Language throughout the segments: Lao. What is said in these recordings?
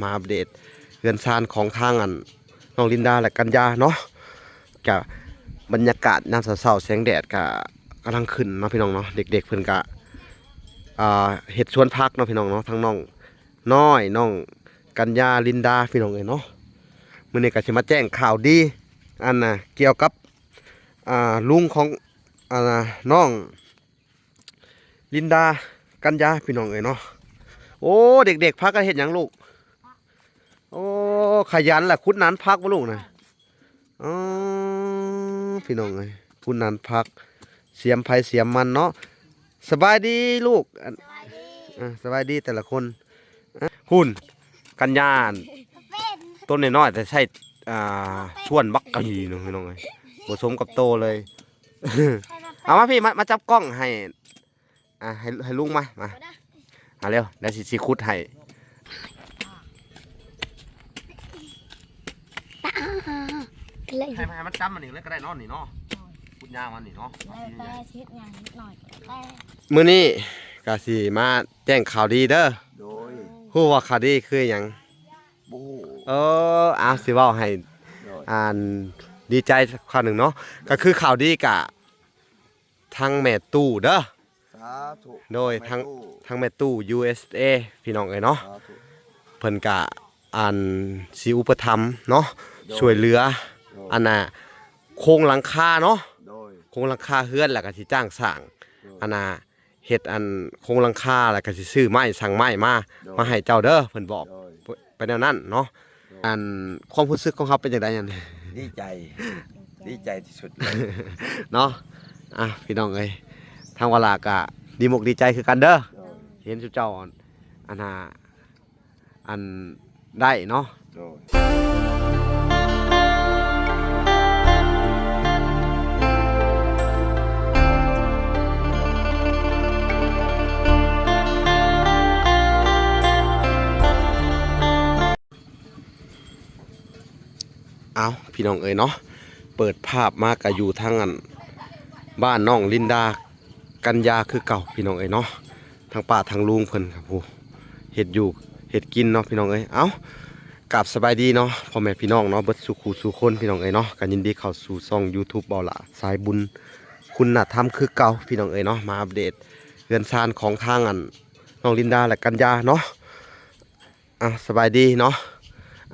ມາອັບເດດເຮືອນຊານຂອງທາງອັນນ້ອງລິນດາ ແລະ ກັນຍາເນາະ. ກະບັນຍາກາດຍາມເຊົ້າໆ ແສງແດດກະກຳລັງຂຶ້ນເນາະ ພີ່ນ້ອງເນາະ. ເດັກໆເພິ່ນກະ ອ່າ ເຮັດສວນຜັກເນາະ ພີ່ນ້ອງເນາະ, ທັງນ້ອງນ້ອຍ ນ້ອງກັນຍາ ລິນດາ ພີ່ນ້ອງເອີຍເນາະ. ມື້ນີ້ກະຊິມາແຈ້ງຂ່າວດີ ອັນນ່າ ກ່ຽວກັບ ອ່າ ລຸງຂອງ ອັນນ່າ ນ້ອງ ລິນດາ ກັນຍາ ພີ່ນ້ອງເອີຍເນາະ. ໂອ້ ເດັກໆ ພາກັນເຮັດຫຍັງລູກ? ໂອ້ ຂະຫຍັນລະ ຂຸດໜານຜັກບໍ່ລູກນະ? ອໍ ພີ່ນ້ອງເອີຍ ຂຸດໜານຜັກ ສຽມໃຜສຽມມັນເນາະ. ສະບາຍດີລູກ ອັນ ສະບາຍດີ ເອີ ສະບາຍດີແຕ່ລະຄົນ. ອະ ພຸ້ນ ກັນຍາ ເປັນ ຕົ້ນນ້ອຍໆ ແຕ່ໃຊ້ ອ່າ ເປັນ ສ່ວນບັກກະຫີເນາະ ພີ່ນ້ອງເອີຍ ບໍ່ສົມກັບໂຕເລີຍ. ເອົາມາພີ່ ມາ ມາຈັບກ້ອງໃຫ້ ອ່າ ໃຫ້ ໃຫ້ລຸງມາ ມາ ເອົານະ ມາເລັວ ດຽວຊິ ຊິຂຸດໃຫ້. ໃຫ້ ໃຫ້ມັນຈຳອັນນີ້ເລີຍກໍໄດ້ເນາະ ນີ້ເນາະ ຂຸດຍາວມັນນີ້ເນາະ. ແລ້ວແຕ່ຊິເຮັດຫຍັງນິດໜ້ອຍກໍແລ້ວແຕ່. ມື້ນີ້ກໍຊິມາແຈ້ງຂ່າວດີເດີ. ໂດຍ. ຮູ້ວ່າຂ່າວດີຄືຫຍັງ? ບໍ່ຮູ້. ເອີ ອາ ຊິເວົ້າໃຫ້ ໂດຍ ອັນ ດີໃຈຄາວໜຶ່ງເນາະ. ໂດຍ. ກໍຄືຂ່າວດີກະ ທັງແມ່ຕູ້ເດີ. ສາທຸ. ໂດຍ ທັງ ແມ່ຕູ້ ທັງແມ່ຕູ້ ຢູເອສເອ ພີ່ນ້ອງເອີຍເນາະ. ສາທຸ. ເພິ່ນກະ ອັນ ຊິອຸປະຖຳເນາະ. ໂດຍ. ຊ່ວຍເຫຼືອ. ໂດຍ. ອັນນ່າ ໂຄງຫຼັງຄາເນາະ. ໂດຍ. ໂຄງຫຼັງຄາເຮືອນ ແລ້ວກະຊິຈ້າງສ້າງ. ໂດຍ. ອັນນ່າ ເຮັດອັນໂຄງຫຼັງຄາ ແລ້ວກະຊິຊື້ໄມ້ ສັ່ງໄມ້ມາ ໂດຍ ມາໃຫ້ເຈົ້າເດີ ເພິ່ນບອກ. ໂດຍ. ໄປແນວນັ້ນເນາະ. ໂດຍ. ອັນ ຄວາມຮູ້ສຶກຂອງເຮົາເປັນຈັ່ງໃດອັນນີ້? ດີໃຈ ດີໃຈທີ່ສຸດເລີຍເນາະ. ອ່ະ ພີ່ນ້ອງເອີຍ ທາງວາລາກະດີມົກດີໃຈຄືກັນເດີ. ໂດຍ. ເຫັນຊຸມເຈົ້າ ອັນ ອັນ ອັນໄດ້ເນາະ. ໂດຍ. ເອົາ ພີ່ນ້ອງເອີຍເນາະ ເປີດພາບມາກະຢູ່ທາງອັນ ບ້ານນ້ອງລິນດາ ກັນຍາຄືເກົ່າ ພີ່ນ້ອງເອີຍເນາະ. ທັງປ້າທັງລຸງເພິ່ນກະ ໂອ້ ເຮັດຢູ່ເຮັດກິນເນາະ ພີ່ນ້ອງເອີຍ. ເອົ້າ ກາບສະບາຍດີເນາະ ພໍ່ແມ່ພີ່ນ້ອງເນາະ ເບິດສູ່ຄູ່ສູ່ຄົນ ພີ່ນ້ອງເອີຍເນາະ. ກະຍິນດີເຂົ້າສູ່ຊ່ອງຢູທູບ ເບົາຫຼ້າສາຍບຸນຄຸນນະທຳຄືເກົ່າ ພີ່ນ້ອງເອີຍເນາະ. ມາອັບເດດເຮືອນຊານຂອງທາງອັນ ນ້ອງລິນດາ ແລະ ກັນຍາເນາະ. ອ່າ ສະບາຍດີເນາະ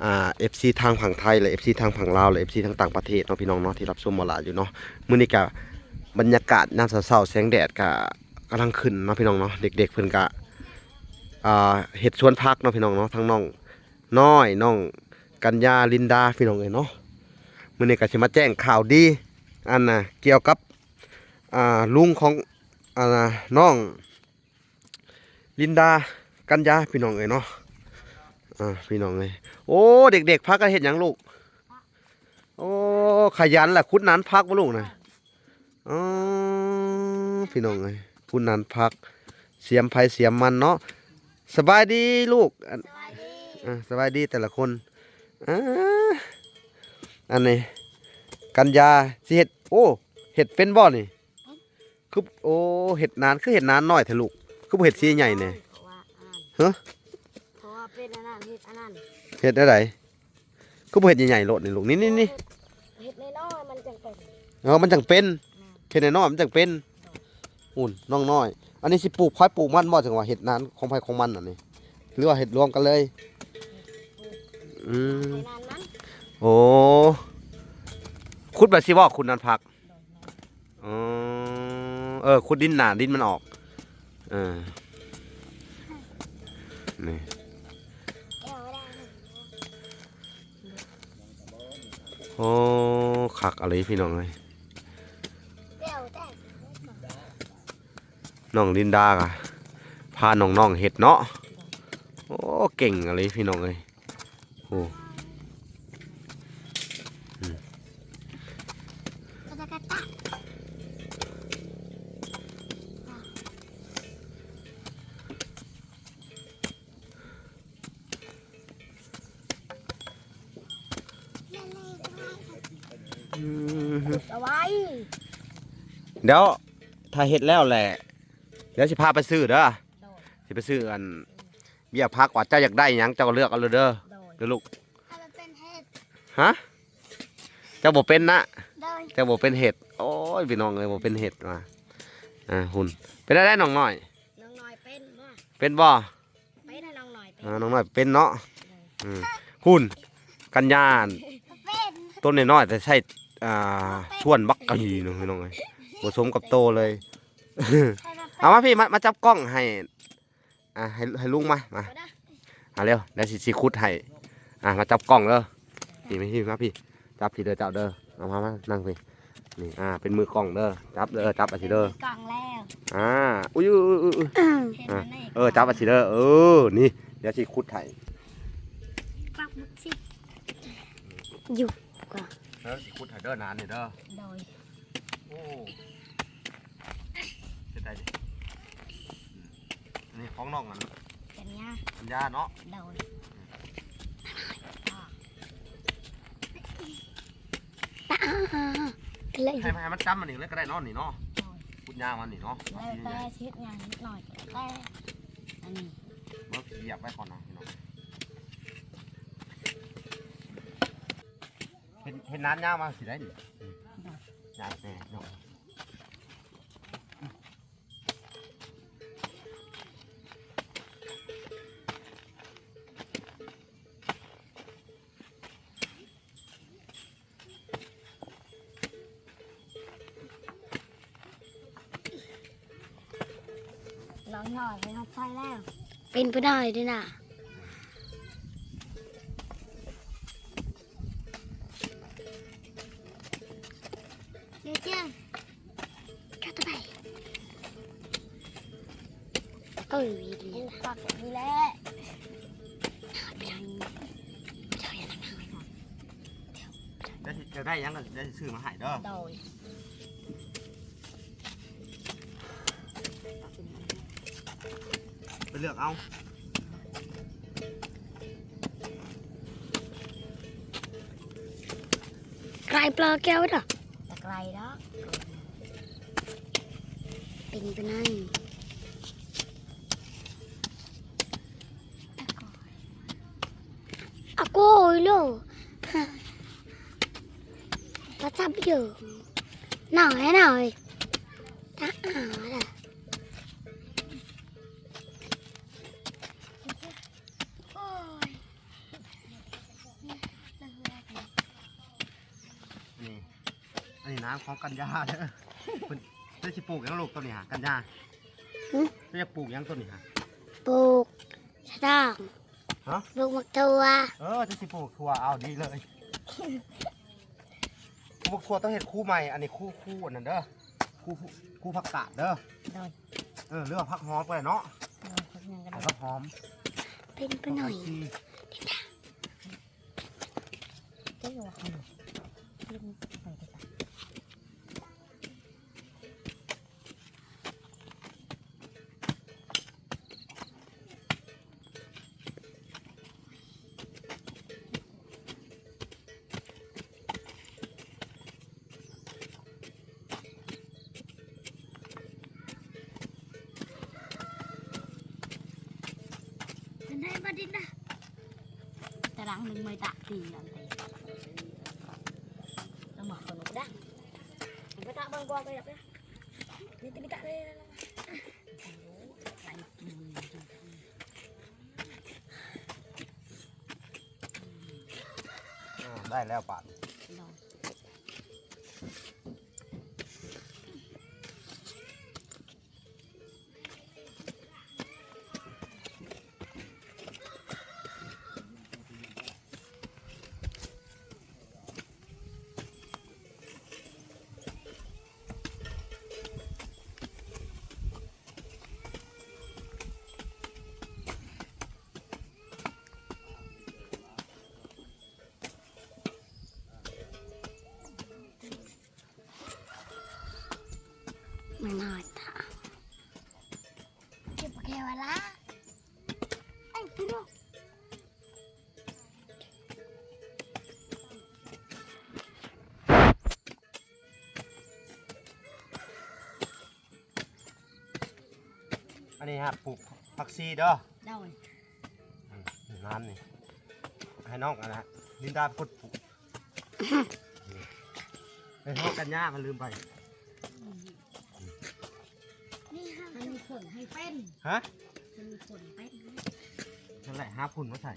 ອ່າ ເອັຟຊີ ທາງຝັ່ງໄທ ແລະ ເອັຟຊີ ທາງຝັ່ງລາວ ແລະ ເອັຟຊີ ທາງຕ່າງປະເທດເນາະ ພີ່ນ້ອງເນາະ ທີ່ຮັບຊົມເບົາຫຼ້າຢູ່ເນາະ. ມື້ນີ້ກະບັນຍາກາດຍາມເຊົ້າໆ ແສງແດດກະກຳລັງຂຶ້ນເນາະ ພີ່ນ້ອງເນາະ. ເດັກໆເພິ່ນກະ ອ່າ ເຮັດສວນຜັກເນາະ ພີ່ນ້ອງເນາະ, ທັງນ້ອງນ້ອຍ ນ້ອງກັນຍາ ລິນດາ ພີ່ນ້ອງເອີຍເນາະ. ມື້ນີ້ກະຊິມາແຈ້ງຂ່າວດີ ອັນນ່າ ກ່ຽວກັບ ອ່າ ລຸງຂອງ ອັນນ່າ ນ້ອງ ລິນດາ ກັນຍາ ພີ່ນ້ອງເອີຍເນາະ. ອ່າ ພີ່ນ້ອງເອີຍ ໂອ້ ເດັກໆ ພາກັນເຮັດຫຍັງລູກ? ໂອ້ ຂະຫຍັນລະ ຂຸດໜານຜັກບໍ່ລູກນະ? ອໍ ພີ່ນ້ອງເອີຍ ຂຸດໜານຜັກ ສຽມໃຜສຽມມັນເນາະ. ສະບາຍດີລູກ ອັນ ສະບາຍດີ ອ່າ ສະບາຍດີແຕ່ລະຄົນ. ອ່າ ອັນນີ້ ກັນຍາ ຊິເຮັດ ໂອ້ ເຮັດເປັນບໍ່ນີ້? ຄື ໂອ້ ເຫັດນານ ຄືເຫັດນານນ້ອຍແທ້ລູກ? ຄືບໍ່ເຫັດສີໃຫຍ່ແດ່? ຮະ? ເພາະວ່າເປັນອັນນັ້ນ ເຮັດອັນນັ້ນ ເຮັດແນວໃດ? ຄືບໍ່ເຮັດໃຫຍ່ໆໂລດນີ້ລູກ? ນີ້ໆໆ ເຮັດນ້ອຍໆ ມັນຈັ່ງເປັນ. ເອີ ມັນຈັ່ງເປັນ ແມ່ນ ເຮັດນ້ອຍໆ ມັນຈັ່ງເປັນ. ໂດຍ ພຸ້ນ ນ້ອງນ້ອຍ ອັນນີ້ຊິປູກໃຜປູກມັນບໍ່? ຈັ່ງວ່າເຮັດນານຂອງໃຜຂອງມັນອັນນີ້ ຫຼືວ່າເຮັດລວມກັນເລີຍ? ອືມ ໃນນັ້ນມັນ ໂອ້ ຂຸດແບບຊິບໍ່? ຂຸດນານຜັກ ອໍ ເອີ ຂຸດດິນໜ້າດິນມັນອອກ. ເອີ ນີ້ ໂອ້ ຄັກອີ່ຫຼີພີ່ນ້ອງເອີຍ. ນ້ອງລິນດາກະພານ້ອງໆເຮັດເນາະ. ໂອ້ ເກັ່ງອີ່ຫຼີພີ່ນ້ອງເອີຍ. ໂອ້ ອືມ ອືມ ເອົາໄວ້ ດຽວຖ້າເຮັດແລ້ວແຫຼະ ດຽວຊິພາໄປຊື້ເດີ. ໂດຍ ຊິໄປຊື້ອັນ ຢາກຜັກວ່າເຈົ້າຢາກໄດ້ຫຍັງ ເຈົ້າກໍເລືອກເອົາເລີຍເດີ ໂດຍ ເດີລູກ. ເອົາໄປເປັນເຫັດ. ຮະ? ເຈົ້າບໍ່ເປັນນະ? ໂດຍ ເຈົ້າບໍ່ເປັນເຫັດ. ໂອ້ຍ ພີ່ນ້ອງເອີຍ ບໍ່ເປັນເຫັດວ່າ. ອ່າ ຫຸ່ນ ເປັນໄດ້ນ້ອງນ້ອຍ? ນ້ອງນ້ອຍເປັນບໍ່? ເປັນບໍ່? ເປັນ ນ້ອງນ້ອຍເປັນ. ອ່າ ນ້ອງນ້ອຍເປັນເນາະ. ໂດຍ ອືມ ຫຸ່ນ ກັນຍາ ເປັນ ຕົວນ້ອຍໆ ແຕ່ໃຊ້ ອ່າ ສ່ວນບັກກະຫີໜຶ່ງ ພີ່ນ້ອງເອີຍ ບໍ່ສົມກັບໂຕເລີຍ. ເອົາມາພີ່ ມາ ມາຈັບກ້ອງໃຫ້ ອ່າ ໃຫ້ ໃຫ້ລຸງມາ ມາ ມາເດີ ອ່າ ເລັວ ດຽວຊິ ຊິຂຸດໃຫ້. ອ່າ ມາຈັບກ້ອງເດີ ພີ່ ມາພີ່ ມາພີ່ ຈັບພີ່ເດີເຈົ້າເດີ. ເອົາມາ ມານັ່ງພີ່ ນີ້ ອ່າ ເປັນມືກ້ອງເດີ ຈັບເດີ ຈັບອັນຊິເດີ ເປັນມືກ້ອງແລ້ວ. ອ່າ ອຸ້ຍ ອຸ້ຍ ອຸ້ຍ ອຸ້ຍ ອ່າ ເອີ ຈັບອັນຊິເດີ. ເອີ ນີ້ ດຽວຊິຂຸດໃຫ້ ປັກໝຶກຊິ ຢູ່ ເອີ ຊິຂຸດໃຫ້ເດີ ນານນີ້ເດີ. ໂດຍ ໂອ້ ເຮັດໄດ້ດິ. ອືມ ອັນນີ້ຂອງນ້ອງ ອັນ ກັນຍາ ກັນຍາເນາະ. ໂດຍ ອືມ ຕາ ໃຫ້ ໃຫ້ມັນຈຳອັນນີ້ເລີຍກໍໄດ້ເນາະ ນີ້ເນາະ. ໂດຍ ຂຸດຍາມັນນີ້ເນາະ ແລ້ວແຕ່ຊິເຮັດຫຍັງນິດໜ້ອຍກໍແຕ່ ອັນນີ້ ເບິ່ງ ຢຽບໄວ້ກ່ອນນະ ພີ່ນ້ອງ. ເຫັນ ເຫັນນານຍາວມາຊິໄດ້ນີ້ ຍາວແຕ່ເນາະ. ລອງໜ້ອຍ ເປັນຮອດໄຊແລ້ວ ເປັນຜູ້ນ້ອຍເດ້ນະ. ເຈົ້າ ເຈົ້າ ເຈົ້າໄປ ເອີ ນີ້ແຫຼະ ໄປເດີ ໄປເດີ ໄປເດີ ດຽວຊິ ຈະໄດ້ຫຍັງກໍດຽວຊິຊື້ມາໃຫ້ເດີ. ໂດຍ ໄປເລືອກເອົາ ໄກປະແກ້ວເດີ ບໍ່ໄກດອກ ເປັນໄປໄດ້. ອາໂກຍໂລ ປະຈຳຢູ່ ໜ້ອຍ ໜ້ອຍ ຕາອາດະ. ນີ້ ອັນນີ້ນາຂອງກັນຍາເດີ. ເພິ່ນ ເພິ່ນຊິປູກຫຍັງລູກ ຕົ້ນນີ້ຫາ ກັນຍາ? ຫຶ? ເພິ່ນຈະປູກຫຍັງຕົ້ນນີ້ຫາ? ປູກສະຕອງ. ຮະ? ປູກໝາກຖົ່ວ. ເອີ ເຈົ້າຊິປູກຖົ່ວ ເອົາ ດີເລີຍ. ປູກໝາກຖົ່ວຕ້ອງເຮັດຄູໃໝ່ ອັນນີ້ຄູ ຄູອັນນັ້ນເດີ ຄູ ຄູຜັກກາດເດີ. ໂດຍ ເອີ ຫຼືວ່າຜັກຫອມກໍໄດ້ເນາະ. ໂດຍ ຜັກຫຍັງກໍໄດ້ ໃສ່ຜັກຫອມ ເປັນປະໜ້ອຍ ຜັກຊີ. Tenai badinda. Terang ning mai tak ti nanti. Nama kono dah. Apa tak bang gua kayak ya? Ini tidak ada. ອາ ໄດ້ແລ້ວປານ. ອັນນີ້ຮະ ປູກຜັກຊີເດີ. ໂດຍ. ອັນນີ້ ໃຫ້ນ້ອງອັນນະ ລິນດາເປັນຄົນປູກ. ໄປຮອດກັນຍາ ມັນລືມໄປ. ມັນມີຜົນໃຫ້ເປັນ. ຮະ? ມັນມີຜົນເປັນ. ນັ້ນແຫຼະ ຫາຝຸ່ນມາໃສ່.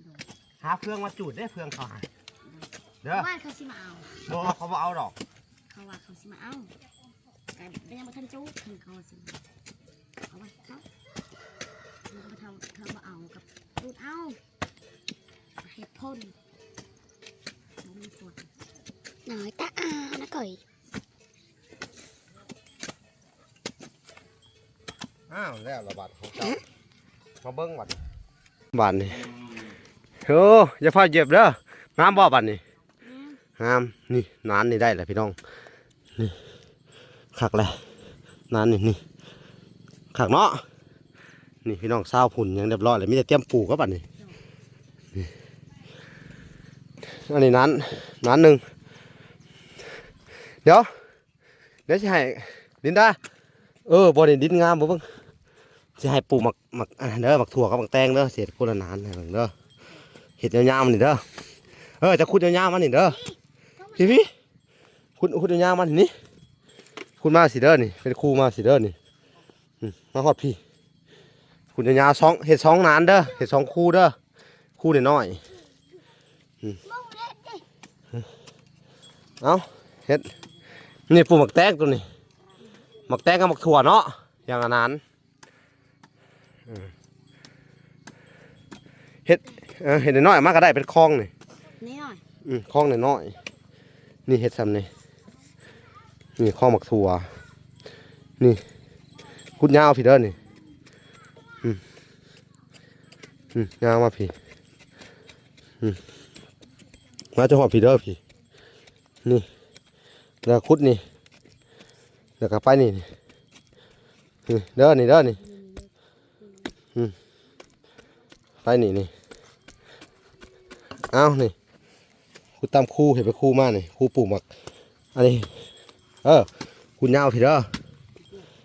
ໂດຍ. ຫາເຟືອງມາຈູດເດ້ ເຟືອງເຂົາຫາ. ໂດຍ. ເດີ. ເຂົາວ່າເຂົາຊິມາເອົາ. ບໍ່ ເຂົາບໍ່ເອົາດອກ. ເຂົາວ່າເຂົາຊິມາເອົາ. ກໍຍັງບໍ່ທັນຈູດ ເພິ່ນກໍວ່າຊິເອົາໄວ້ເນາະ. ເພິ່ນກໍບໍ່ເທົ່າ ເຂົາບໍ່ເອົາກໍຈູດເອົາ. ເຮັດຜົນ ບໍ່ມີຜົນ. ນ້ອຍຕາອານະກ່ອຍ. ອ້າວ ແລ້ວລະບາດຂອງເຈົ້າ. ມາເບິ່ງບາດ ບາດນີ້. ໂອ້ ຢ່າຟ້າວຢຽບເດີ. ງາມບໍ່ບາດນີ້? ງາມ. ງາມ. ນີ້ ນານນີ້ໄດ້ແລ້ວພີ່ນ້ອງ. ນີ້ ຄັກແລ້ວ ນານນີ້. ນີ້ ຄັກເນາະ. ນີ້ພີ່ນ້ອງ ຊາວພຸ້ນຫຍັງຮຽບຮ້ອຍແລ້ວ ມີແຕ່ຕຽມປູກແລ້ວບາດນີ້. ນີ້ ອັນນີ້ນານ ນານໜຶ່ງ. ດຽວ ດຽວຊິໃຫ້ລິນດາ ເອີ ບ່ອນນີ້ດິນງາມບໍ່ເບິ່ງ. ຊິໃຫ້ປູກໝາກ ໝາກ ອັນນັ້ນເດີ ໝາກຖົ່ວກັບໝາກແຕງເດີ. ຊິເຮັດຄົນລະນານໃຫ້ເບິ່ງເດີ. ເຮັດຍາວໆມານີ້ເດີ. ເອີ ຈະຂຸດຍາວໆມານີ້ເດີ. ພີ່ໆ ຂຸດ ຂຸດຍາວໆມານີ້. ຂຸດມາຊິເດີນີ້ ເປັນຄູມາຊິເດີນີ້. ອືມ ມາຮອດພີ້ ຂຸດຍາວໆ ສອງ ເຮັດສອງນານເດີ ເຮັດສອງຄູເດີ ຄູນ້ອຍໆ. ອືມ ເອົາ ເຮັດ ນີ້ປູກໝາກແຕງໂຕນີ້ ໝາກແຕງກັບໝາກຖົ່ວເນາະ ຢ່າງອັນນັ້ນ. ເອີ ເຮັດ ເອີ ເຮັດນ້ອຍໆມາກໍໄດ້ ເປັນຄອງນີ້ ນີ້ນ້ອຍ. ອືມ ຄອງນ້ອຍໆ ນີ້ເຮັດຊ່ຳນີ້. ນີ້ຄອງໝາກຖົ່ວ ນີ້ ຂຸດຍາວພີ້ເດີນີ້. ອືມ ອືມ ຍາວມາພີ້. ອືມ ມາຈົນຮອດພີ້ເດີພີ້. ນີ້ ແລ້ວຂຸດນີ້ ແລ້ວກໍໄປນີ້ ນີ້ ນີ້ເດີ ນີ້ເດີນີ້. ອືມ ໄປນີ້ ນີ້ ເອົາ ນີ້ ຂຸດຕາມຄູ ເຮັດເປັນຄູມານີ້ ຄູປູກໝາກ ອັນນີ້ ເອີ ຄູຍາວພີ້ເດີ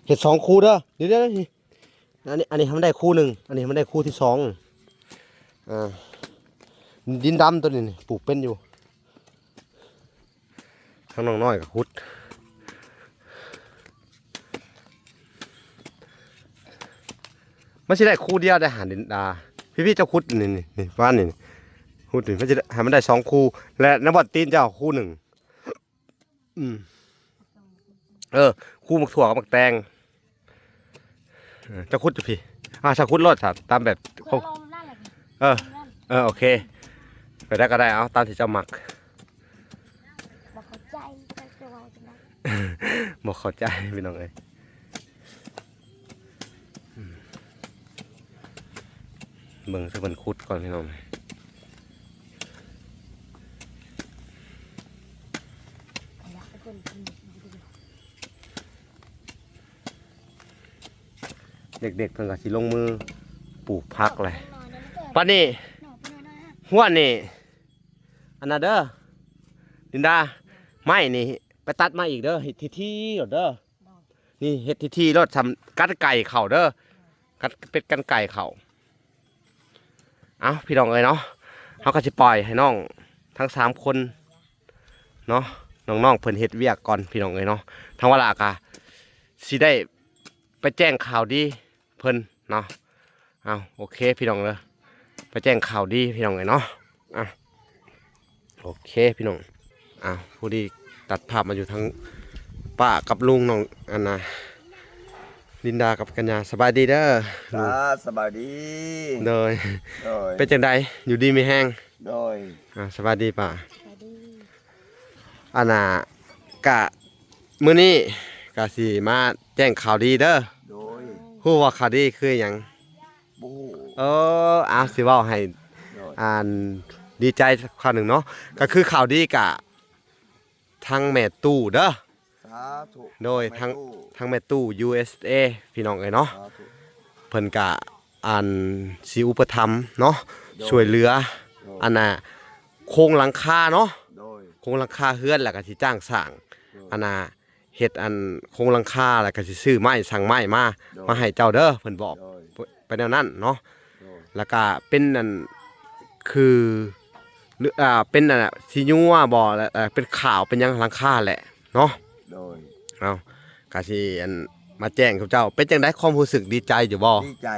ເຮັດສອງຄູເດີ. ດຽວໆ ນີ້ ອັນນີ້ ອັນນີ້ໃຫ້ມັນໄດ້ຄູໜຶ່ງ ອັນນີ້ໃຫ້ມັນໄດ້ຄູທີສອງ. ອ່າ ດິນດຳໂຕນີ້ ນີ້ ປູກເປັນຢູ່. ທາງນ້ອງນ້ອຍກໍຂຸດ ມັນຊິໄດ້ຄູ່ດຽວໄດ້ຫາດິນດາ. ພີ່ໆ ເຈົ້າຂຸດນີ້ ນີ້ ນີ້ ວານນີ້ ຂຸດນີ້ ມັນຊິໄດ້ ໃຫ້ມັນໄດ້ສອງຄູ່ ແລະ ໃນບ່ອນຕີນເຈົ້າຄູ່ໜຶ່ງ. ອືມ ເອີ ຄູ່ໝາກຖົ່ວກັບໝາກແຕງ. ເອີ ເຈົ້າຂຸດຢູ່ພີ້ ອ່າ ເຈົ້າຂຸດໂລດຊະ ຕາມແບບ ເອີ ເອີ ໂອເຄ ແບບໃດກໍໄດ້ ເອົາຕາມທີ່ເຈົ້າມັກ. ບໍ່ເຂົ້າໃຈ ເຈົ້າຈະເວົ້າຈັ່ງໃດ? ບໍ່ເຂົ້າໃຈພີ່ນ້ອງເອີຍ. ອືມ ເບິ່ງຊະເພິ່ນຂຸດກ່ອນພີ່ນ້ອງ. ເດັກໆ ເພິ່ນກໍຊິລົງມືປູກຜັກແຫຼະ. ບັດນີ້ ຮວນນີ້ ອັນນັ້ນເດີ ລິນດາ ໄມ້ນີ້ໄປຕັດມາອີກເດີ ເຮັດຖີ່ໆໂລດເດີ. ນີ້ເຮັດຖີ່ໆໂລດ ສ່ຳກັນໄກ່ເຂົ້າເດີ ກັນ ເປັນກັນໄກ່ເຂົ້າ. ເອົ້າ ພີ່ນ້ອງເອີຍເນາະ ເຮົາກໍຊິປ່ອຍໃຫ້ນ້ອງທັງສາມຄົນເນາະ ນ້ອງໆເພິ່ນເຮັດວຽກກ່ອນພີ່ນ້ອງເອີຍເນາະ. ທາງວາລາກໍຊິໄດ້ໄປແຈ້ງຂ່າວດີເພິ່ນເນາະ. ເອົາ ໂອເຄພີ່ນ້ອງເດີ ໄປແຈ້ງຂ່າວດີພີ່ນ້ອງເອີຍເນາະ. ອ່ະ ໂອເຄພີ່ນ້ອງ. ອ່າ ພໍດີຕັດພາບມາຢູ່ທາງປ້າກັບລຸງນ້ອງ ອັນນ່າ ລິນດາກັບກັນຍາ. ສະບາຍດີເດີ ອ່າ ສະບາຍດີ. ໂດຍ ໂດຍ ເປັນຈັ່ງໃດ ຢູ່ດີມີແຮງ? ໂດຍ ອ່າ ສະບາຍດີປ້າ. ສະບາຍດີ. ອັນນ່າ ກະ ມື້ນີ້ກະຊິມາແຈ້ງຂ່າວດີເດີ. ໂດຍ ຮູ້ວ່າຂ່າວດີຄືຫຍັງ? ບໍ່ຮູ້. ເອີ ອາ ຊິເວົ້າໃຫ້ ໂດຍ ອັນ ດີໃຈຄາວໜຶ່ງເນາະ ກະຄືຂ່າວດີກະ ທັງແມ່ຕູ້ເດີ. ສາທຸ. ໂດຍ ທັງ ແມ່ຕູ້ ທັງແມ່ຕູ້ ຢູເອສເອ ພີ່ນ້ອງເອີຍເນາະ. ສາທຸ. ເພິ່ນກະ ອັນ ຊິອຸປະຖຳເນາະ ໂດຍ ຊ່ວຍເຫຼືອ ໂດຍ ອັນນ່າ ໂຄງຫຼັງຄາເນາະ. ໂດຍ ໂຄງຫຼັງຄາເຮືອນ ແລ້ວກະຊິຈ້າງສ້າງ ໂດຍ ອັນນ່າ ເຮັດອັນໂຄງຫຼັງຄາ ແລ້ວກໍຊິຊື້ໄມ້ ສັ່ງໄມ້ມາ ໂດຍ ມາໃຫ້ເຈົ້າເດີ ເພິ່ນບອກ ໂດຍ ໄປແນວນັ້ນເນາະ. ໂດຍ ແລ້ວກໍເປັນອັນ ຄື ຫຼື ອ່າ ເປັນອັນນ່າ ຊິຍົວບໍ່ ແລະ ເປັນຂາວເປັນຫຍັງຫຼັງຄາແຫຼະເນາະ. ໂດຍ ເອົາ ກະຊິອັນ ມາແຈ້ງກັບເຈົ້າ ເປັນຈັ່ງໃດ ຄວາມຮູ້ສຶກດີໃຈຢູ່ບໍ່? ດີໃຈ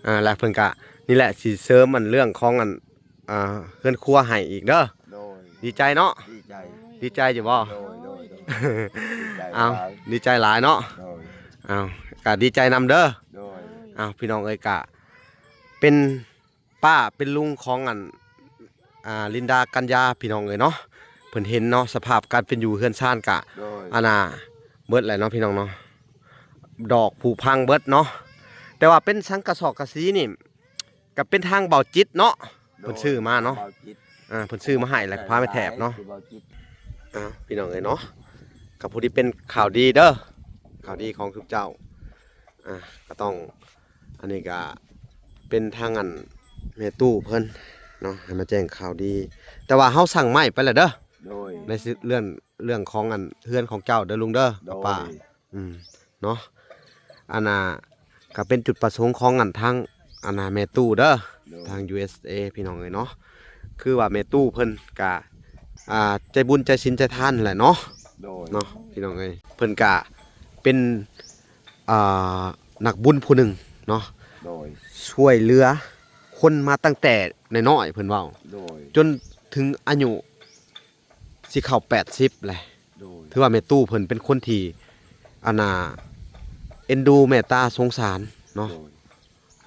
ອ່າ ແລ້ວເພິ່ນກະ ນີ້ແຫຼະ ຊິເສີມອັນເລື່ອງຂອງອັນ ອ່າ ເຮືອນຄົວໃຫ້ອີກເດີ. ໂດຍ ດີໃຈເນາະ? ດີໃຈ ດີໃຈຢູ່ບໍ່? ໂດຍ ໂດຍ ໂດຍ ດີໃຈ ເອົາ ຫຼາຍ ດີໃຈຫຼາຍເນາະ. ໂດຍ ເອົາ ກະດີໃຈນຳເດີ. ໂດຍ ເອົາ ພີ່ນ້ອງເອີຍ ກະເປັນປ້າເປັນລຸງຂອງອັນ ອ່າ ລິນດາ ກັນຍາ ພີ່ນ້ອງເອີຍເນາະ. ເພິ່ນເຫັນເນາະ ສະພາບການເປັນຢູ່ເຮືອນຊານກະ ໂດຍ ອັນນ່າ ເບິດແຫຼະເນາະ ພີ່ນ້ອງເນາະ ດອກຜຸພັງເບິດເນາະ. ແຕ່ວ່າເປັນສັງກະສອກກະສີນີ້ ກະເປັນທາງເບົາຈິດເນາະ ໂດຍ ເພິ່ນຊື້ມາເນາະ ເບົາຈິດ ອ່າ ເພິ່ນຊື້ມາໃຫ້ ແລ້ວກະພາແມ່ແຖບເນາະ ຄືເບົາຈິດ. ອ່າ ພີ່ນ້ອງເອີຍເນາະ ກະພໍດີເປັນຂ່າວດີເດີ ຂ່າວດີຂອງຊຸມເຈົ້າ. ອ່າ ກະຕ້ອງ ອັນນີ້ກະເປັນທາງອັນແມ່ຕູ້ເພິ່ນເນາະ ໃຫ້ມາແຈ້ງຂ່າວດີ ແຕ່ວ່າເຮົາສັ່ງໄມ້ໄປແລ້ວເດີ. ໂດຍ ໃນເລື່ອງ ເລື່ອງຂອງອັນເຮືອນຂອງເຈົ້າເດີລຸງເດີ ໂດຍ ປ້າ ອືມ ເນາະ ອັນນ່າ ກະເປັນຈຸດປະສົງຂອງອັນທາງ ອັນນ່າ ແມ່ຕູ້ເດີ ໂດຍ ທາງ ຢູເອສເອ ພີ່ນ້ອງເອີຍເນາະ. ຄືວ່າແມ່ຕູ້ເພິ່ນກະ ອ່າ ໃຈບຸນໃຈສິນໃຈທານແຫຼະເນາະ. ໂດຍ ເນາະ ພີ່ນ້ອງເອີຍ ເພິ່ນກະເປັນ ອ່າ ນັກບຸນຜູ້ໜຶ່ງເນາະ ໂດຍ ຊ່ວຍເຫຼືອຄົນມາຕັ້ງແຕ່ນ້ອຍໆ ເພິ່ນເວົ້າ ໂດຍ ຈົນເຖິງອາຍຸ ຊິເຂົ້າແປດສິບແຫຼະ. ໂດຍ ຖືວ່າແມ່ຕູ້ເພິ່ນເປັນຄົນທີ່ ອັນນ່າ ເອັນດູເມດຕາສົງສານເນາະ. ໂດຍ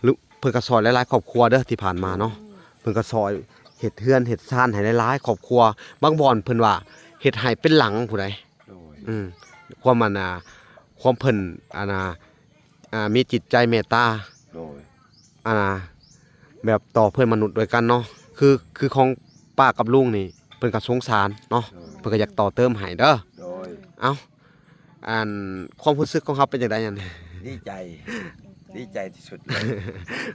ຫຼື ເພິ່ນກະຊ່ອຍຫຼາຍໆຄອບຄົວເດີທີ່ຜ່ານມາເນາະ. ໂດຍ ເພິ່ນກະຊ່ອຍເຮັດເຮືອນເຮັດຊານໃຫ້ຫຼາຍໆຄອບຄົວ ບາງບ່ອນເພິ່ນວ່າເຮັດໃຫ້ເປັນຫຼັງພຸ້ນໃດ. ໂດຍ ອືມ ຄວາມ ອັນນ່າ ຄວາມເພິ່ນ ອັນນ່າ ອ່າ ມີຈິດໃຈເມດຕາ ໂດຍ ອັນນ່າ ແບບຕໍ່ເພື່ອນມະນຸດດ້ວຍກັນເນາະ. ຄື ຄືຂອງປ້າກັບລຸງນີ້ ເພິ່ນກະສົງສານເນາະ. ໂດຍ ເພິ່ນກະຢາກຕໍ່ເຕີມໃຫ້ເດີ. ໂດຍ ເອົ້າ ອັນ ຄວາມຮູ້ສຶກຂອງເຮົາເປັນຈັ່ງໃດອັນ? ດີໃຈ ດີໃຈທີ່ສຸດເລີຍ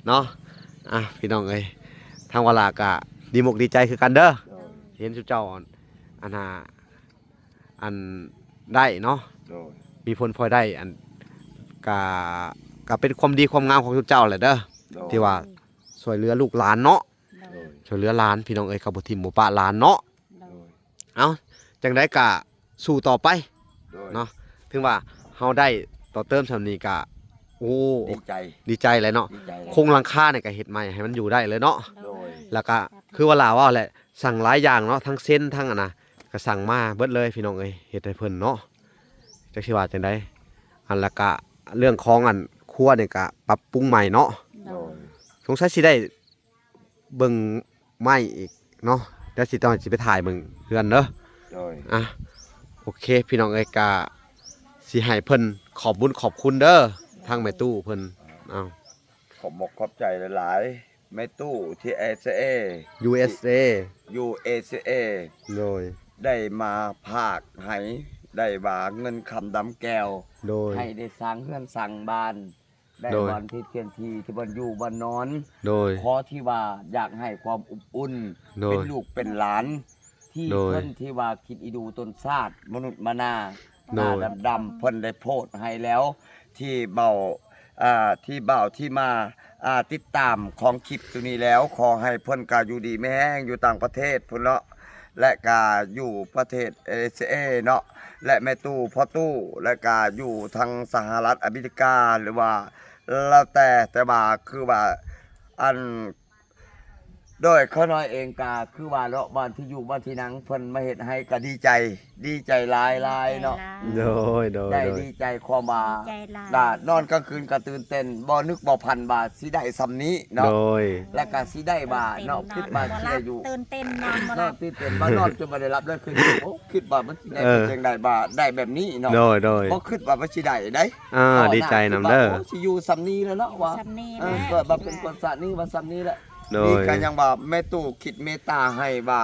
ເນາະ. ອ່າ ພີ່ນ້ອງເອີຍ ທາງວາລາກະດີມົກດີໃຈຄືກັນເດີ. ໂດຍ ເຫັນຊຸມເຈົ້າ ອັນ ອັນ ອັນ ໄດ້ເນາະ. ໂດຍ ມີຜົນພອຍໄດ້ ອັນ ກະ ກະເປັນຄວາມດີຄວາມງາມຂອງຊຸມເຈົ້າແຫຼະເດີ. ໂດຍ ທີ່ວ່າຊ່ວຍເຫຼືອລູກຫຼານເນາະ. ໂດຍ ໂດຍ ຊ່ວຍເຫຼືອຫຼານ ພີ່ນ້ອງເອີຍ ກະບໍ່ຖິ້ມບໍ່ປະຫຼານເນາະ. ໂດຍ ໂດຍ ເອົ້າ ຈັ່ງໃດກະສູ້ຕໍ່ໄປ ໂດຍ ເນາະ. ເຖິງວ່າເຮົາໄດ້ຕໍ່ເຕີມສ່ຳນີ້ກະ ໂອ້ ດີໃຈ ດີໃຈແຫຼະເນາະ. ໂຄງຫຼັງຄານີ້ກະເຮັດໃໝ່ໃຫ້ມັນຢູ່ໄດ້ເລີຍເນາະ. ໂດຍ ແລ້ວກະຄືວ່າລາວເວົ້າແຫຼະ ສັ່ງຫຼາຍຢ່າງເນາະ ທັງເຊັນທັງອັນນະ ກະສັ່ງມາເບິດເລີຍ ພີ່ນ້ອງເອີຍ ເຮັດໃຫ້ເພິ່ນເນາະ. ຈັກຊິວ່າຈັ່ງໃດ ອັນ ແລ້ວກະເລື່ອງຂອງອັນຄົວນີ້ກະປັບປຸງໃໝ່ເນາະ. ໂດຍ ໂດຍ ສົງໄສຊິໄດ້ ເບິ່ງໄມ້ອີກເນາະ ດຽວຊິຕ້ອງ ຊິໄປຖ່າຍເບິ່ງເຮືອນເດີ. ໂດຍ ອ່ະ ໂອເຄ ພີ່ນ້ອງເອີຍ ກະຊິໃຫ້ເພິ່ນຂອບບຸນຂອບຄຸນເດີ ທາງແມ່ຕູ້ເພິ່ນ. ເອົ້າ ຂອບອົກຂອບໃຈຫຼາຍໆ ແມ່ຕູ້ ທີ່ ເອເຊເອ ຢູເອສເອ ຢູເອສເອ ໂດຍ ໄດ້ມາຝາກໃຫ້ ໄດ້ວ່າເງິນຄຳດຳແກ້ວ ໂດຍ ໃຫ້ໄດ້ສ້າງເຮືອນສ້າງບ້ານ ໄດ້ ໂດຍ ບ່ອນທີ່ເປັນທີ່ ທີ່ບ່ອນຢູ່ບ່ອນນອນ. ໂດຍ ຂໍທີ່ວ່າຢາກໃຫ້ຄວາມອົບອຸ່ນ ໂດຍ ເປັນລູກເປັນຫຼານ ທີ່ ໂດຍ ເພິ່ນທີ່ວ່າຄິດອີດູຕົນຊາດ ມະນຸດມະນາ ໂດຍ ໜ້າດຳໆ ເພິ່ນໄດ້ໂພສໃຫ້ແລ້ວ ທີ່ເບົາ ອ່າ ທີ່ເບົາທີ່ມາ ອ່າ ຕິດຕາມຂອງຄລິບໂຕນີ້ແລ້ວ ຂໍໃຫ້ເພິ່ນກະຢູ່ດີມີແຮງ ຢູ່ຕ່າງປະເທດພຸ້ນເນາະ ແລະກະຢູ່ປະເທດເອເຊເອເນາະ ແລະແມ່ຕູ້ ພໍ່ຕູ້ ແລະກະຢູ່ທາງສະຫະລັດອາເມລິກາ ຫຼືວ່າແລ້ວແຕ່ ແຕ່ວ່າຄືວ່າ ອັນ ໂດຍ ຂ້ານ້ອຍເອງກະຄືວ່າເນາະ ບ້ານທີ່ຢູ່ ບ້ານທີ່ນັ່ງ ເພິ່ນມາເຮັດໃຫ້ກະດີໃຈ ດີໃຈຫຼາຍໆເນາະ. ໂດຍ ໂດຍ ໄດ້ ໂດຍ ດີໃຈຄວາມວ່າ ດີໃຈຫຼາຍ ນອນກາງຄືນກະຕື່ນເຕັ້ນ ບໍ່ນຶກບໍ່ຝັນວ່າຊິໄດ້ຊ່ຳນີ້ເນາະ. ໂດຍ ແລ້ວກະຊິໄດ້ວ່າເນາະ ຄິດວ່າຊິໄດ້ຢູ່ ຕື່ນເຕັ້ນນອນບໍ່ຫຼັບ ເນາະ ຕື່ນເຕັ້ນວ່ານອນຈົນບໍ່ໄດ້ຫຼັບເລີຍ ຄື ໂອ້ ຄິດວ່າມັນຊິໄດ້ ເອີ ເປັນຈັ່ງໃດວ່າໄດ້ແບບນີ້ເນາະ. ໂດຍ ໂດຍ ບໍ່ຄິດວ່າມັນຊິໄດ້ໃດ໋. ອ່າ ດີໃຈນຳເດີ ຄິດວ່າ ໂອ້ ຊິຢູ່ຊ່ຳນີ້ແລ້ວເນາະ ວ່າ ເອີ ເກີດມາເປັນຄົນຊາດນີ້ວ່າຊ່ຳນີ້ແຫຼະ. ໂດຍ ນີ້ກະຍັງວ່າແມ່ຕູ້ຄິດເມດຕາໃຫ້ວ່າ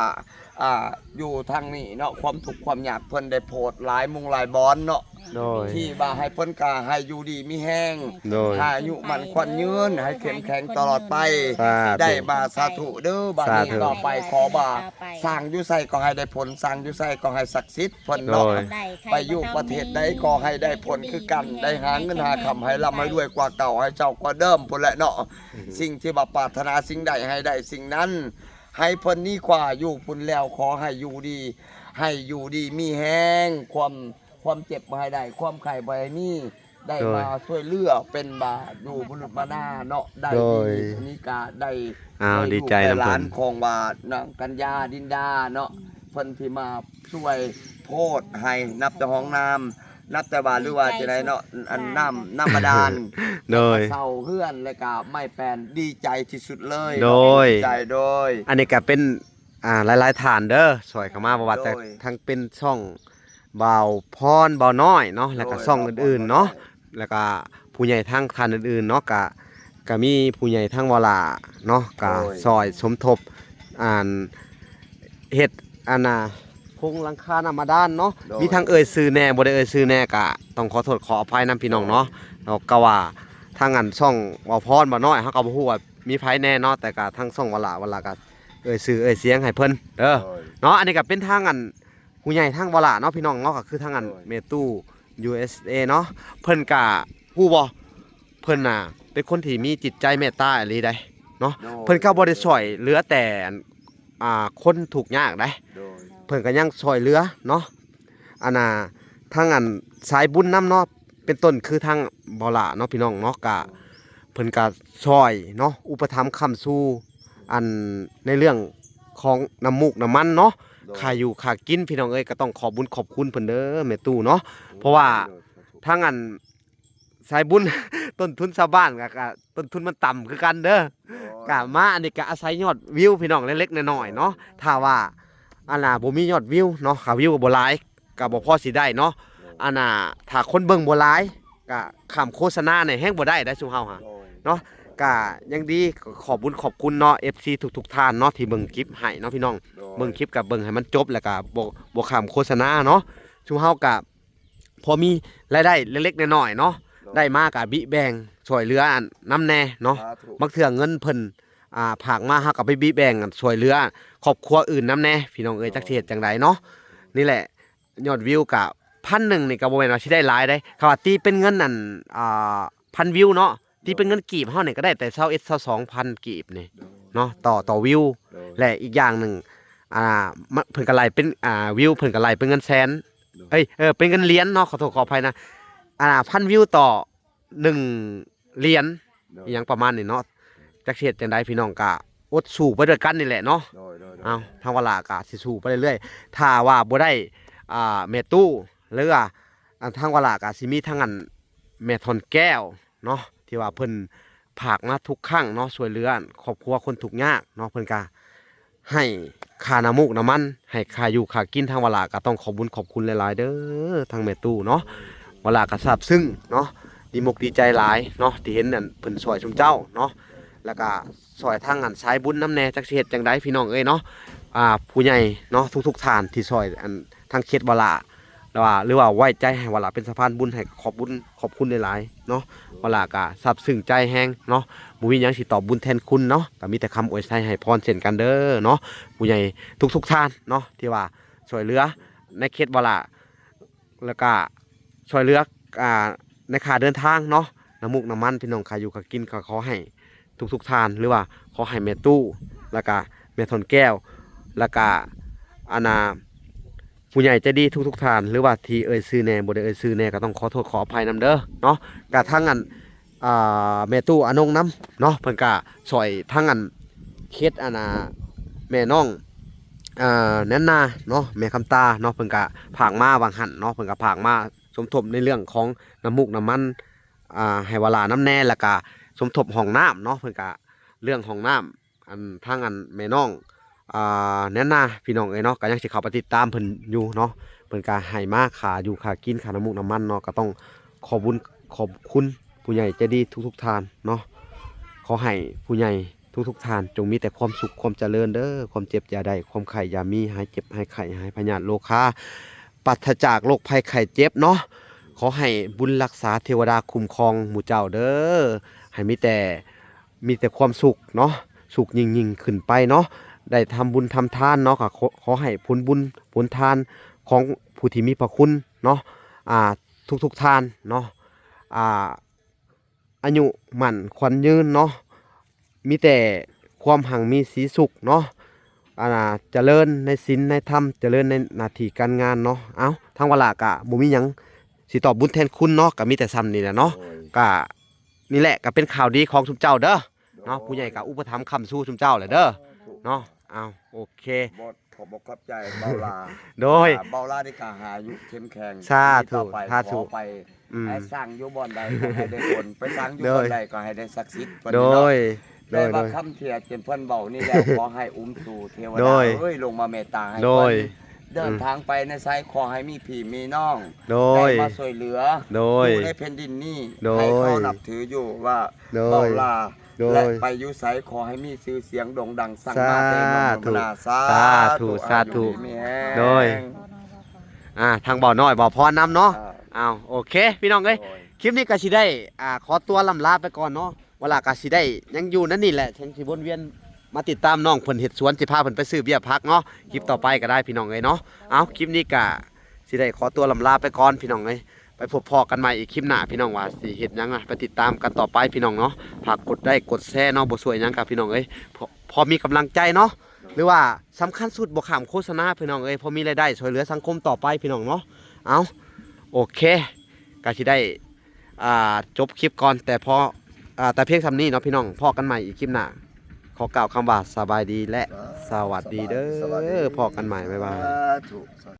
ອ່າ ຢູ່ທາງນີ້ເນາະ ຄວາມທຸກຄວາມຍາກເພິ່ນໄດ້ໂພດຫຼາຍມຸງຫຼາຍບ່ອນເນາະ. ໂດຍ ທີ່ວ່າໃຫ້ເພິ່ນກະໃຫ້ຢູ່ດີມີແຮງ ໂດຍ ໃຫ້ອາຍຸໝັ້ນຂວັນຍືນ ໃຫ້ເຂັ້ມແຂງຕະຫຼອດໄປ. ສາທຸ ໄດ້ວ່າສາທຸເດີ. ບາດນີ້ ສາທຸ ຕໍ່ໄປຂໍວ່າ ສາທຸ ສ້າງຢູ່ໃສກໍໃຫ້ໄດ້ຜົນ ສ້າງຢູ່ໃສກໍໃຫ້ສັກສິດເພິ່ນເນາະ. ໂດຍ ໄປຢູ່ປະເທດໃດກໍໃຫ້ໄດ້ຜົນຄືກັນ ໄດ້ຫາເງິນຫາຄຳໃຫ້ລ່ຳໃຫ້ລວຍກວ່າເກົ່າ ໃຫ້ເຈົ້າກວ່າເດີມພຸ້ນແຫຼະເນາະ. ອືມ ສິ່ງທີ່ວ່າປາດຖະໜາສິ່ງໃດໃຫ້ໄດ້ສິ່ງນັ້ນ ໃຫ້ເພິ່ນໜີກວ່າຢູ່ພຸ້ນແລ້ວ ຂໍໃຫ້ຢູ່ດີ ໃຫ້ຢູ່ດີມີແຮງ ຄວາມ ຄວາມເຈັບບໍ່ໃຫ້ໄດ້ ຄວາມໄຂ້ບໍ່ໃຫ້ມີ ໄດ້ ໂດຍ ມາຊ່ວຍເຫຼືອເປັນວ່າຢູ່ມະນຸດມະນາເນາະ ໄດ້ ໂດຍ ດີນີ້ກະໄດ້ ອ້າວ ໄດ້ ດີໃຈນຳເພິ່ນ ຫຼານຂອງວ່ານາງກັນຍາ ດິນດາເນາະ ເພິ່ນທີ່ມາຊ່ວຍໂພດໃຫ້ ນັບແຕ່ຫ້ອງນ້ຳ ນັບແຕ່ວ່າ ຫຼືວ່າຈັ່ງໃດເນາະ ອັນນ້ຳ ນ້ຳບາດານ ໂດຍ ແລ້ວກະເສົາເຮືອນ ແລ້ວກະໄມ້ແປ້ນ ດີໃຈທີ່ສຸດເລີຍ ໂດຍ ເນາະ ດີໃຈ ໂດຍ ອັນນີ້ກະເປັນ ອ່າ ຫຼາຍໆທ່ານເດີ ຊ່ອຍເຂົ້າມາ ບໍ່ວ່າແຕ່ ໂດຍ ທັງເປັນຊ່ອງບ່າວພອນ ບ່າວນ້ອຍເນາະ ແລ້ວກະ ໂດຍ ຊ່ອງອື່ນໆເນາະ ບ່າວພອນ ບ່າວນ້ອຍ ແລ້ວກະຜູ້ໃຫຍ່ທາງທ່ານອື່ນໆເນາະ ກະ ກະມີຜູ້ໃຫຍ່ທາງວາລາເນາະ ກະ ໂດຍ ຊ່ອຍສົມທົບ ອັນ ເຮັດ ອັນນ່າ ໂຄງຫຼັງຄານ້ຳບາດານເນາະ ໂດຍ ມີທັງເອີ່ຍຊື່ແດ່ ບໍ່ໄດ້ເອີ່ຍຊື່ແດ່ ກະຕ້ອງຂໍໂທດຂໍອະໄພນຳພີ່ນ້ອງເນາະ ໂດຍ ເຮົາກະວ່າທາງອັນຊ່ອງບ່າວພອນ ບ່າວນ້ອຍ ເຮົາກະບໍ່ຮູ້ວ່າມີໃຜແດ່ເນາະ ແຕ່ກະທາງຊ່ອງວາລາ ວາລາກະເອີ່ຍຊື່ເອີ່ຍສຽງໃຫ້ເພິ່ນເດີ ໂດຍ ເນາະ ອັນນີ້ກະເປັນທາງອັນ ຜູ້ໃຫຍ່ທາງວາລາເນາະ ພີ່ນ້ອງເນາະ ກໍຄືທາງອັນ ໂດຍ ແມ່ຕູ້ ຢູເອສເອ ເນາະ ເພິ່ນກະ ຮູ້ບໍ່ ເພິ່ນນະເປັນຄົນທີ່ມີຈິດໃຈເມດຕາອີ່ຫຼີໃດ໋ເນາະ ໂດຍ ເພິ່ນກໍບໍ່ໄດ້ຊ່ອຍເຫຼືອແຕ່ ອ່າ ຄົນທຸກຍາກໃດ໋ ໂດຍ ເພິ່ນກໍຍັງຊ່ອຍເຫຼືອເນາະ ອັນນ່າ ທາງອັນສາຍບຸນນຳເນາະ ເປັນຕົ້ນຄືທາງບໍ່ຫຼ້າເນາະ ພີ່ນ້ອງເນາະ ກະ ໂດຍ ເພິ່ນກະຊ່ອຍເນາະ ອຸປະຖຳຄ້ຳຊູ ອັນ ໃນເລື່ອງຂອງນ້ຳມູກນ້ຳມັນເນາະ ໂດຍ ຄ່າຢູ່ຄ່າກິນ ພີ່ນ້ອງເອີຍ ກໍຕ້ອງຂອບບຸນຂອບຄຸນເພິ່ນເດີແມ່ຕູ້ເນາະ ໂດຍ ເພາະວ່າ ໂດຍ ທາງອັນສາຍບຸນ ຕົ້ນທຶນຊາວບ້ານກໍ ກໍຕົ້ນທຶນມັນຕ່ຳຄືກັນເດີ ໂດຍ ກໍມາອັນນີ້ກໍອາໄສຍອດວິວພີ່ນ້ອງເລັກໆນ້ອຍໆເນາະ ໂດຍ ຖ້າວ່າ ອັນນ່າ ບໍ່ມີຍອດວິວເນາະ ຄ່າວິວກໍບໍ່ຫຼາຍ ກໍບໍ່ພໍຊິໄດ້ເນາະ ໂດຍ ອັນນ່າ ຖ້າຄົນເບິ່ງບໍ່ຫຼາຍ ກະຂ້າມໂຄສະນານີ້ແຮງບໍ່ໄດ້ໄດ໋ຊຸມເຮົາຫາ ໂດຍ ເນາະ ກະຍັງດີ ຂອບບຸນຂອບຄຸນເນາະ ເອັຟຊີ ທຸກໆທ່ານເນາະ ທີ່ເບິ່ງຄລິບໃຫ້ເນາະພີ່ນ້ອງ ໂດຍ ເບິ່ງຄລິບກະເບິ່ງໃຫ້ມັນຈົບ ແລ້ວກະບໍ່ ບໍ່ຂ້າມໂຄສະນາເນາະ ຊຸມເຮົາກະພໍມີລາຍໄດ້ເລັກໆນ້ອຍໆເນາະ ໂດຍ ໄດ້ມາກະບິແບ່ງຊ່ວຍເຫຼືອນຳແດ່ເນາະ ສາທຸ ບາງເທື່ອເງິນເພິ່ນ ອ່າ ຝາກມາ ເຮົາກະໄປບິແບ່ງຊ່ວຍເຫຼືອຄອບຄົວອື່ນນຳແດ່ ພີ່ນ້ອງເອີຍ ໂດຍ ຈັກຊິເຮັດຈັ່ງໃດເນາະ ນີ້ແຫຼະ ຍອດວິວກະພັນໜຶ່ງນີ້ກະບໍ່ແມ່ນວ່າຊິໄດ້ຫຼາຍເດ້ ຄັນວ່າຕີເປັນເງິນອັນ ອ່າ ພັນວິວເນາະ ໂດຍ ຕີເປັນເງິນກີບເຮົານີ້ກະໄດ້ແຕ່ຊາວເອັດ ຊາວສອງພັນກີບນີ້ ໂດຍ ເນາະ ຕໍ່ ຕໍ່ວິວ ໂດຍ ແລະ ອີກຢ່າງໜຶ່ງ ອ່າ ມະ ເພິ່ນກະໄລ່ເປັນ ອ່າ ວິວ ເພິ່ນກະໄລ່ເປັນເງິນແສນ ໂດຍ ເອີຍ ເອີ ເປັນເງິນຫຼຽນເນາະ ຂໍໂທດຂໍອະໄພນະ ອ່າ ພັນວິວຕໍ່ໜຶ່ງຫຼຽນ ໂດຍ ອີ່ຫຍັງປະມານນີ້ເນາະ ຈັກຊິເຮັດຈັ່ງໃດ ພີ່ນ້ອງກະອົດສູ້ໄປດ້ວຍກັນນີ້ແຫຼະເນາະ ໂດຍ ໂດຍ ໂດຍ ເອົາ ທາງວາລາກະຊິສູ້ໄປເລື້ອຍໆ ຖ້າວ່າບໍ່ໄດ້ ອ່າ ແມ່ຕູ້ ຫຼືວ່າ ອັນ ທາງວາລາກະຊິມີທັງອັນ ແມ່ທ່ອນແກ້ວເນາະ ທີ່ວ່າເພິ່ນຝາກມາທຸກຄັ້ງເນາະ ຊ່ວຍເຫຼືອຄອບຄົວຄົນທຸກຍາກເນາະ ເພິ່ນກະໃຫ້ຄ່ານ້ຳມູກນ້ຳມັນ ໃຫ້ຄ່າຢູ່ຄ່າກິນ ທາງວາລາກະຕ້ອງຂອບບຸນຂອບຄຸນຫຼາຍໆເດີ ທາງແມ່ຕູ້ເນາະ ວາລາກະຊາບຊຶ້ງເນາະ ດີມົກດີໃຈຫຼາຍເນາະ ທີ່ເຫັນອັນເພິ່ນຊ່ວຍຊຸມເຈົ້າເນາະ ແລ້ວກະຊ່ອຍທາງອັນສາຍບຸນນຳແດ່ ຈັກຊິເຮັດຈັ່ງໃດ ພີ່ນ້ອງເອີຍເນາະ ອ່າ ຜູ້ໃຫຍ່ເນາະ ທຸກໆທ່ານທີ່ຊ່ອຍອັນທາງເຂດວາລາ ຫຼືວ່າ ຫຼືວ່າໄວ້ໃຈໃຫ້ວາລາເປັນສະພານບຸນ ໃຫ້ຂອບບຸນຂອບຄຸນຫຼາຍໆເນາະ ວາລາກະຊາບຊຶ້ງໃຈແຮງເນາະ ບໍ່ມີຫຍັງຊິຕອບບຸນແທນຄຸນເນາະ ກະມີແຕ່ຄຳອວຍໄຊໃຫ້ພອນເຊັ່ນກັນເດີເນາະ ຜູ້ໃຫຍ່ທຸກໆທ່ານເນາະ ທີ່ວ່າຊ່ວຍເຫຼືອໃນເຂດວາລາ ແລ້ວກະຊ່ວຍເຫຼືອ ອ່າ ໃນຄ່າເດີນທາງເນາະ ນ້ຳມູກນ້ຳມັນ ພີ່ນ້ອງ ຄ່າຢູ່ຄ່າກິນ ກໍຂໍໃຫ້ ທຸກໆທ່ານ ຫຼືວ່າຂໍໃຫ້ແມ່ຕູ້ ແລ້ວກະແມ່ທ່ອນແກ້ວ ແລ້ວກະ ອັນນ່າ ຜູ້ໃຫຍ່ໃຈດີທຸກໆທ່ານ ຫຼືວ່າທີ່ເອີ່ຍຊື່ແດ່ ບໍ່ໄດ້ເອີ່ຍຊື່ແດ່ ກໍຕ້ອງຂໍໂທດຂໍອະໄພນຳເດີເນາະ ກະທັງອັນ ອ່າ ແມ່ຕູ້ອານົງນຳເນາະ ເພິ່ນກະຊ່ອຍທັງອັນເຂດ ອັນນ່າ ແມ່ນ້ອງ ອ່າ ແນນນາເນາະ ແມ່ຄຳຕາເນາະ ເພິ່ນກະຝາກມາຫວ່າງຫັ້ນເນາະ ເພິ່ນກະຝາກມາສົມທົບໃນເລື່ອງຂອງນ້ຳມູກນ້ຳມັນ ອ່າ ໃຫ້ວາລານຳແດ່ ແລ້ວກະສົມທົບຫ້ອງນ້ຳເນາະ ເພິ່ນກະ ເລື່ອງຫ້ອງນ້ຳ ອັນ ທາງອັນແມ່ນ້ອງ ອ່າ ແນນນາ ພີ່ນ້ອງເອີຍເນາະ ກະຍັງຊິເຂົ້າໄປຕິດຕາມເພິ່ນຢູ່ເນາະ ເພິ່ນກະໃຫ້ມາຄ່າຢູ່ຄ່າກິນ ຄ່ານ້ຳມູກນ້ຳມັນເນາະ ກະຕ້ອງຂອບບຸນຂອບຄຸນຜູ້ໃຫຍ່ໃຈດີທຸກໆທ່ານເນາະ ຂໍໃຫ້ຜູ້ໃຫຍ່ທຸກໆທ່ານ ຈົ່ງມີແຕ່ຄວາມສຸກຄວາມຈະເລີນເດີ ຄວາມເຈັບຢ່າໄດ້ ຄວາມໄຂ້ຢ່າມີ ຫາຍເຈັບຫາຍໄຂ້ ຫາຍພະຍາດໂລຄາ ປາສະຈາກໂລກໄພໄຂ້ເຈັບເນາະ ຂໍໃຫ້ບຸນລັກສາເທວະດາຄຸ້ມຄອງໝູ່ເຈົ້າເດີ ໃຫ້ມີແຕ່ ມີແຕ່ຄວາມສຸກເນາະ ສຸກຍິ່ງໆຂຶ້ນໄປເນາະ ໄດ້ທຳບຸນທຳທານເນາະ ກໍຂໍ ຂໍໃຫ້ຜົນບຸນຜົນທານຂອງຜູ້ທີ່ມີພະຄຸນເນາະ ອ່າ ທຸກໆທ່ານເນາະ ອ່າ ອາຍຸໝັ້ນຂວັນຍືນເນາະ ມີແຕ່ຄວາມຮັ່ງມີສີສຸກເນາະ ອ່າ ຈະເລີນໃນສິນໃນທຳ ຈະເລີນໃນໜ້າທີ່ການງານເນາະ. ເອົ້າ ທາງວາລາກະບໍ່ມີຫຍັງຊິຕອບບຸນແທນຄຸນເນາະ ກະມີແຕ່ຊ່ຳນີ້ແຫຼະເນາະ. ໂດຍ ກະນີ້ແຫຼະ ກະເປັນຂ່າວດີຂອງຊຸມເຈົ້າເດີເນາະ. ໂດຍ ຜູ້ໃຫຍ່ກະອຸປະຖຳຄ້ຳຊູຊຸມເຈົ້າແຫຼະເດີເນາະ. ເອົ້າ ໂອເຄ ຂອບອົກຂອບໃຈເບົາຫຼ້າ. ໂດຍ ອ່າ ເບົາຫຼ້ານີ້ກະໃຫ້ອາຍຸເຂັ້ມແຂງ ສາທຸ ມີຕໍ່ໄປ ສາທຸ ຂໍໄປ ອືມ ໃຫ້ສ້າງຢູ່ບ່ອນໃດກໍໃຫ້ໄດ້ຜົນ ໄປສ້າງຢູ່ ໂດຍ ບ່ອນໃດກໍໃຫ້ໄດ້ສັກສິດ ໂດຍ ໂດຍ ແຕ່ວ່າຄຳເທດທີ່ເພິ່ນເວົ້ານີ້ແຫຼະ ຂໍໃຫ້ອຸ້ມຊູເທວະດາ ໂດຍ ເອີຍ ລົງມາເມດຕາໃຫ້ ໂດຍ ເພິ່ນ ເດີນທາງໄປໃນໄສ ອືມ ຂໍໃຫ້ມີພີ່ມີນ້ອງ ໂດຍ ໄດ້ມາຊ່ວຍເຫຼືອ ໂດຍ ຢູ່ໃນແຜ່ນດິນນີ້ ໂດຍ ໃຫ້ເຂົານັບຖືຢູ່ວ່າ ໂດຍ ເບົາຫຼ້າ ໂດຍ ແລະ ໄປຢູ່ໃສຂໍໃຫ້ມີຊື່ສຽງໂດ່ງດັງ ສັງມາເຕໂນ ສາທຸ ໂມທະນາ ສາທຸ ສາທຸ ສາທຸ ອາຍຸດີມີແຮງ ໂດຍ ອ່າ ທາງເບົານ້ອຍ ເບົາພອນນຳເນາະ. ອ່າ ອ້າວ ໂອເຄ ພີ່ນ້ອງເອີຍ ໂດຍ ຄລິບນີ້ກໍຊິໄດ້ ອ່າ ຂໍຕົວລ່ຳລາໄປກ່ອນເນາະ. ວາລາກໍຊິໄດ້ຍັງຢູ່ນັ້ນນີ້ແຫຼະ ຍັງຊິວົນວຽນມາຕິດຕາມນ້ອງເພິ່ນເຮັດສວນ ຊິພາເພິ່ນໄປຊື້ເບ້ຍຜັກເນາະ. ຄລິບຕໍ່ໄປກໍໄດ້ ພີ່ນ້ອງເອີຍເນາະ. ເອົາ ຄລິບນີ້ກໍຊິໄດ້ຂໍຕົວລ່ຳລາໄປກ່ອນ ພີ່ນ້ອງເອີຍ. ໄປພົບພໍ້ກັນໃໝ່ອີກຄລິບໜ້າ ພີ່ນ້ອງ ວ່າຊິເຮັດຫຍັງນະ ໄປຕິດຕາມກັນຕໍ່ໄປ ພີ່ນ້ອງເນາະ. ຝາກກົດໄລ້ກົດແຊເນາະ ບໍ່ຊ່ວຍຫຍັງກັບ ພີ່ນ້ອງເອີຍ ພໍ ພໍມີກຳລັງໃຈເນາະ ຫຼືວ່າສຳຄັນສຸດບໍ່ຂ້າມໂຄສະນາ ພີ່ນ້ອງເອີຍ ພໍມີລາຍໄດ້ຊ່ວຍເຫຼືອສັງຄົມຕໍ່ໄປ ພີ່ນ້ອງເນາະ. ເອົາ ໂອເຄ ກະຊິໄດ້ ອ່າ ຈົບຄລິບກ່ອນ ແຕ່ພໍ ອ່າ ແຕ່ພຽງສ່ຳນີ້ເນາະ ພີ່ນ້ອງ. ພໍ້ກັນໃໝ່ອີກຄລິບໜ້າ ຂໍກ່າວຄຳວ່າສະບາຍດີ ແລະ ສະຫວັດດີເດີ. ສະບາຍດີ ສະຫວັດດີ ພໍ້ກັນໃໝ່ ບາຍບາຍ ສາທຸ.